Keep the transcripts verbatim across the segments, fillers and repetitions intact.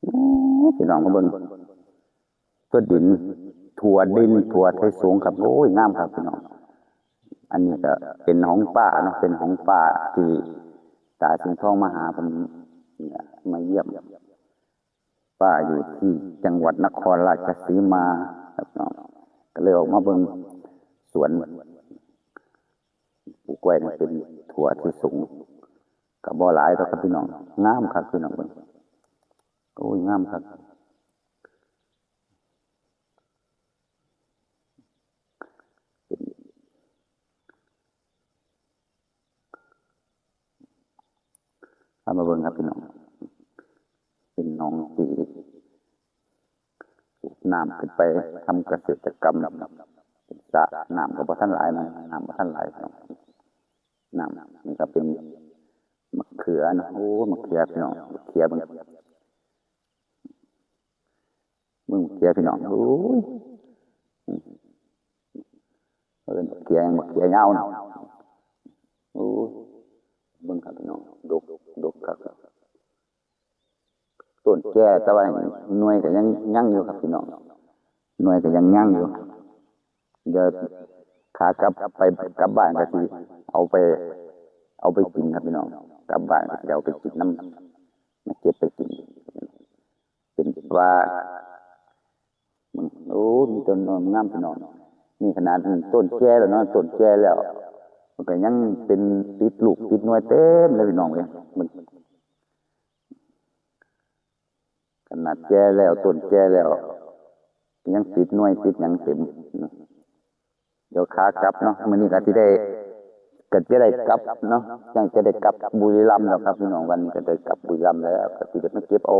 โอ้ พี่น้องมาเบิ่ง ตัวดิน ถั่วดิน ถั่วไทยสงครับ โอ้ย งามครับพี่น้อง อันนี้ก็เป็นของป้าเนาะ เป็นของป้าที่ตาสิงห์ทองมาหาผมเนี่ย มาเยี่ยม ป้าอยู่ที่จังหวัดนครราชสีมาครับเนาะ ก็เลยออกมาเบิ่งสวน ปลูกไว้นี่เป็นถั่วไทยสง ก็บ่หลายดอกครับพี่น้อง งามครับพี่น้องเบิ่ง โอ้ย งามครับ เป็น เอามาเบิ่งครับพี่น้อง เป็นหนองที่สูบน้ำขึ้นไปทำเกษตรกรรม เป็นสระน้ำก็บ่ทันหลายนะ น้ำบ่ทันหลายพี่น้อง น้ำนี่ก็เป็นมะเขือนะ โอ้ มะเขือพี่น้อง มะเขือเบิ่ง เบิ่งมะเขือพี่น้อง โอ้ย เอิ้นมะเขือหยัง มะเขือยาวนะ โอ้ย เบิ่งครับพี่น้อง ดก ดกครับ ต้นแก่ แต่ว่าหน่วยก็ยัง ยังอยู่ครับพี่น้อง หน่วยก็ยัง ยังอยู่ เดี๋ยวขากลับไป กลับบ้านก็สิเอาไป เอาไปกินครับพี่น้อง กลับบ้านก็สิเอาไปกินนำ มาเก็บไปกิน เป็นว่า โอ้ มีต้นงามพี่น้อง นี่ขนาดต้นแก่แล้วเนาะ ต้นแก่แล้ว มันก็ยังเป็นติดลูกติดหน่วยเต็มเลยพี่น้องเอ้ย มัน ขนาดแก่แล้ว ต้นแก่แล้ว ยังติดหน่วยติดหยังเต็ม เดี๋ยวขากลับเนาะ มื้อนี้ก็สิได้ ก็จะได้กลับเนาะ ยังจะได้กลับบุรีรัมย์แล้วครับพี่น้อง วันนี้ก็ได้กลับบุรีรัมย์แล้ว ก็สิได้มาเก็บเอา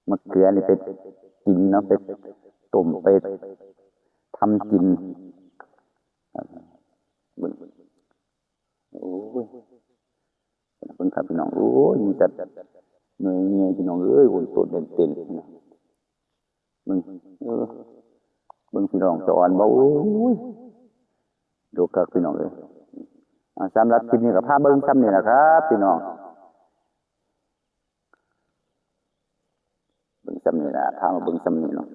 มะเขือนี่ไปกินเนาะ ไปต้ม ไปทำกิน เบิ่ง โอ้ย เบิ่งครับพี่น้อง โอ้ย มีแต่หน่วยใหญ่พี่น้องเอ้ย โอ้ย ต้นเด่นๆ นะ เบิ่ง เออ เบิ่งพี่น้องจะอ่อนบ่ โอ้ย ดกคักพี่น้องเอ้ย อ่า สำหรับคลิปนี้ก็พาเบิ่งส่ำนี้ล่ะครับพี่น้อง เบิ่งส่ำนี้ล่ะ พามาเบิ่งส่ำนี้เนาะ